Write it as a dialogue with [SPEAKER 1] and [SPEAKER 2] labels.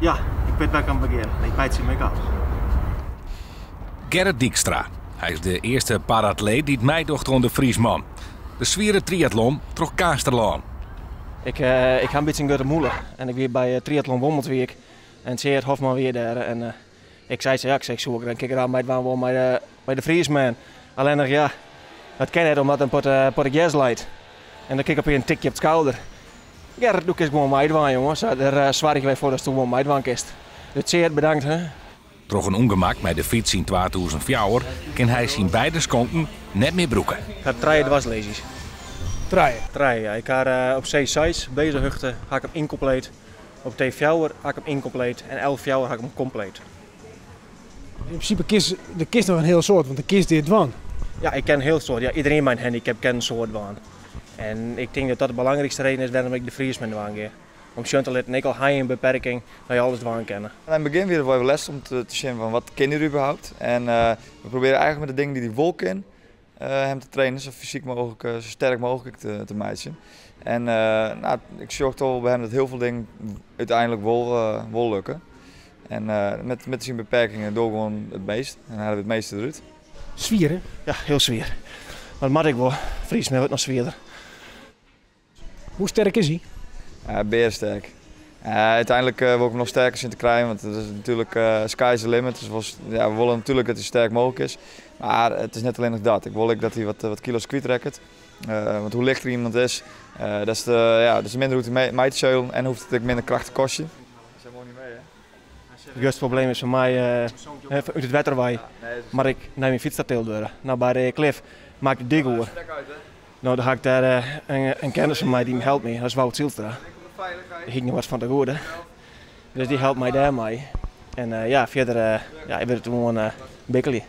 [SPEAKER 1] Ja, ik wit wêr ik oan begjin. Ik meitsje him ek ôf.
[SPEAKER 2] Gerrit Dykstra. Hy is de earste paratleet dy't meidocht oan de Frysman. De swiere triatlon troch Gaasterlân.
[SPEAKER 1] Ik, ik ha in bytsje in grutte mûle en ik wie by Triathlon Wommels wie ik en Tjeerd Hofman wie dêr en ik sei ja, ik sei, ik soe ek in kear graach meidwaan wol mei de, mei de Frysman. Allinnich ja, dat kin net omdat in protte gers leit. En dan krige ik op in tikje op it skouder. Gerrit, do kinst gewoan meidwaan, jonge. Sa, dêr soargje wy foar datsto gewoan meidwaan kinst. Dus Tjeerd, bedankt. Hè?
[SPEAKER 2] Troch in ûngemak mei de fyts yn 2004 kin hy syn beide skonken net mear brûke.
[SPEAKER 1] Ik ha trije dwarslaesies.
[SPEAKER 3] Trije?
[SPEAKER 1] Trije, ja. Ik ha op C6, op dizze hichte, ha ik him ynkompleet. Op T4 ha ik him ynkompleet en L4 ha ik him kompleet.
[SPEAKER 3] Yn prinsipe kinst, do kinst noch in hiel soad, want do kinst dit dwaan.
[SPEAKER 1] Ja, ik kin in hiel soad. Ja, iderien mei in handicap kin in soad dwaan. En ik tink dat dat de belangrykste reden is wêrom ik de Frysman dwaan gean. Om sjen te litten, ek al ha je in beperking, dat je alles dwaan kinne.
[SPEAKER 4] Yn it begjin wie it wol even lestich om te sjen fan wat kin hy überhaupt. En we probearje eigentlik mei de dingen dy't hy wol kin, him te trainen, sa fysyk mooglik, sa sterk mooglik te meitsjen. En no, ik sjoch toch wol by him dat hiel folle dingen úteinlik wol lukke. En met syn beperkingen doch gewoan it meast en helje we it measte derút.
[SPEAKER 3] Swier, hè?
[SPEAKER 1] Ja, hiel swier. Mar dat moat ek wol. Frysman wurdt noch swierder.
[SPEAKER 3] Hoe sterk is hy?
[SPEAKER 4] Bearesterk. Úteinlik wol ik him noch sterker sjen te krijen, want it is natuerlik sky is the limit. Dus we, ja, we wolle natuerlik dat hy sterk mooglik is. Mar it is net allinnich dat. Ik wol ek dat hy wat kilo's kwytrekket. Want hoe lichter iemand is, des te, ja, des te minder hoecht hy mei te seulen en hoecht it ek minder kracht te kostjen.
[SPEAKER 1] It grutste probleem is foar my út it wetter wei moat ik nei myn fyts ta tild wurde. No, by de Klif moat ik de dyk oer. No, dan ha ik dêr in kennis fan my dy't helpt my, dat is Wout Zylstra. Dêr hie ik noch wat fan te goede. Dus dy helpt my dêrmei. En ja, fierder ja, wurdt it gewoan bikkelje.